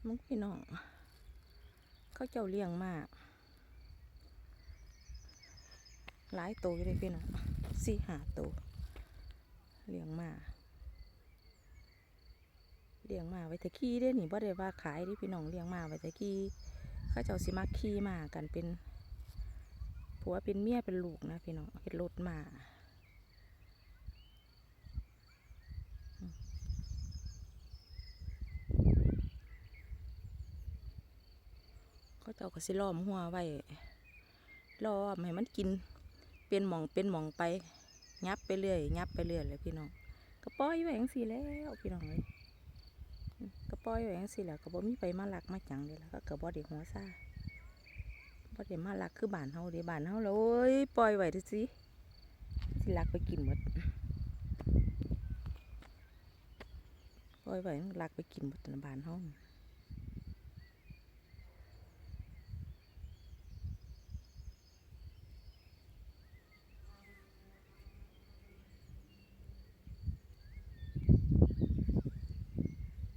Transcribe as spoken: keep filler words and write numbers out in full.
มึงพี่น้อง เขาเจ้าเลี้ยงม้า หลายตัวอยู่เลยพี่น้อง สี่ห้าตัว เลี้ยงม้า เลี้ยงม้าไว้แต่ขี่เด้นี่ บ่ได้ว่าขายเด้พี่น้อง เลี้ยงม้าไว้แต่ขี่ เขาเจ้าสิมักขี่ม้ากันเป็นผัวเป็นเมียเป็นลูกนะพี่น้อง เฮ็ดรถม้า เขาเจ้าก็สิล้อมรั้วไว้ ล้อมให้มันกิน เป็นหม่องเป็นหม่องไป ยับไปเรื่อย ยับไปเรื่อยเลยพี่น้อง ก็ปล่อยไว้จั่งซี้แหล้วพี่น้องเอ้ย อืม ก็ปล่อยไว้จั่งซี้แหละ ก็บ่มีไผมาลักมาจั่งเด้ล่ะ ก็ ก็บ่ได้หัวซ่า บ่ได้มาลักคือบ้านเฮาเด้ บ้านเฮาละโอ้ย ปล่อยไว้ซื่อๆ สิลักไปกินหมด ปล่อยไว้มันลักไปกินหมดนะบ้านเฮา